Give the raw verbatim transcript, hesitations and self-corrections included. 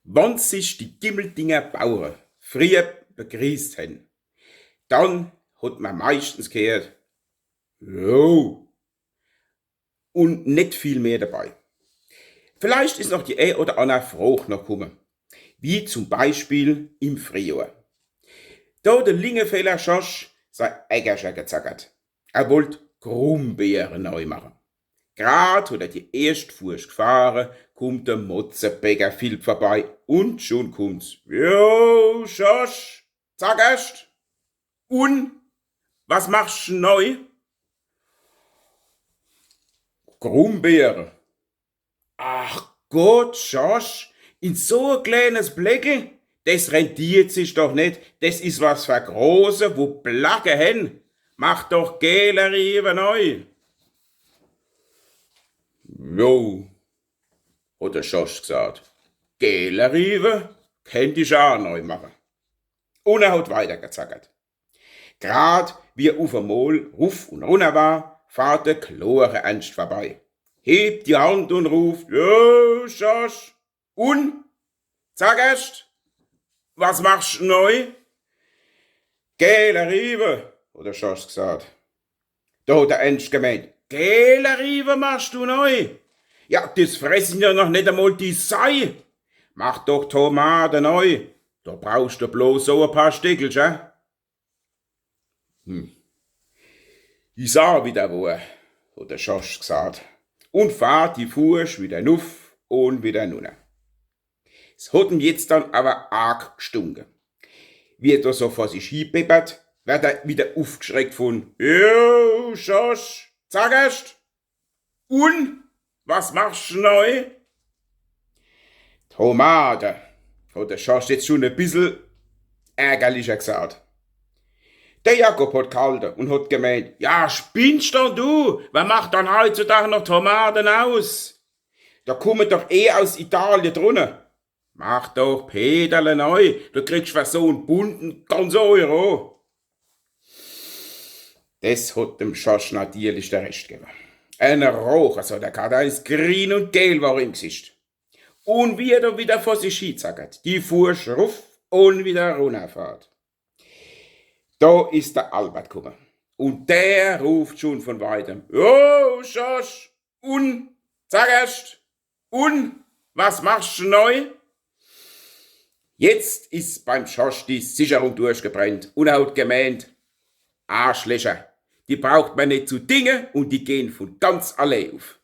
Wann sich die Gimmeldinger Bauere frieher begrießt hen, dann hot mer meischtens gheert: „Jo“, un net viel mehr dabei. Vielleicht is noch die ee oder anner Frooch noch kumme, wie zum Beispiel im Friejohr. Do hot de Lingefeller Schorsch sei Äckercher gezackert. Er wollt Grumbeere nei mache. Grad hot er die erscht Fursch gfahre, kummt de Motzebäcker Philp vorbei un schun kummt's: „Jo, Schorsch, zaggerscht? Un was machscht nei?“ „Grumbeere.“ „Ach Gott, Schorsch, in so e kleenes Bleckel? Des rentiert sich doch net. Des is was fer Große, wo Placke hen. Mach doch gele Riewe nei.“ „Jo“, hot de Schorsch gsaat, „gele Riewe kennt ich aa nei mache.“ Un er hot weitergezackert. Grad wie er uf emol ruf un runner war, fahrt de klore Ernscht vorbei, hebt die Hand un ruft: „Jo, Schorsch, un? Zaggerscht? Was machscht nei?“ „Gele Riewe“, hot de Schorsch gsaat. Do hot de Ernscht gemeent: „Gele Riewe machscht du nei? Ja, des fressen jo noch net emol die Sei. Mach doch Tomate nei. Do brauchscht du bloß so e paar Steckelcher.“ „Hm. Is aa widder wohr“, hot de Schorsch gsaat, un fahrt die Fursch widder nuff un widder nunner. Es hot em jetzt dann awwer arg gstunke. Wie er do so vor sich hie bebbert, werd er widder ufgschreckt vun: „Jo, Schorsch, zaggerscht? Un was machscht nei?“ „Tomate“, hot de Schorsch jetzt schun e bissel ärgerlicher gsaat. De Jakob hot ghalte un hot gemeent: „Ja, spinnscht dann du? Wer macht dann heitzudag noch Tomate aus? Do kummen doch eh aus Italie drunner. Mach doch Peterle nei, du kriegscht fer so en Bund en ganze Euro.“ Des hot dem Schorsch natierlich de Rescht gewwe. En Rooch, also der Kater is grien un geel wor im Gsicht. Un wie er do widder vor sich hie zackert, die Fursch ruff un widder runner fahrt, do is de Albert kumme. Un der ruft schun vun weitem: „Jo, Schorsch, un, zaggerscht, un, was machscht nei?“ Jetzt is beim Schorsch die Sicherung durchgebrennt un er hot gemeent: „Arschlecher, die braucht mer net zu dinge un die gehn vun ganz allee uf.“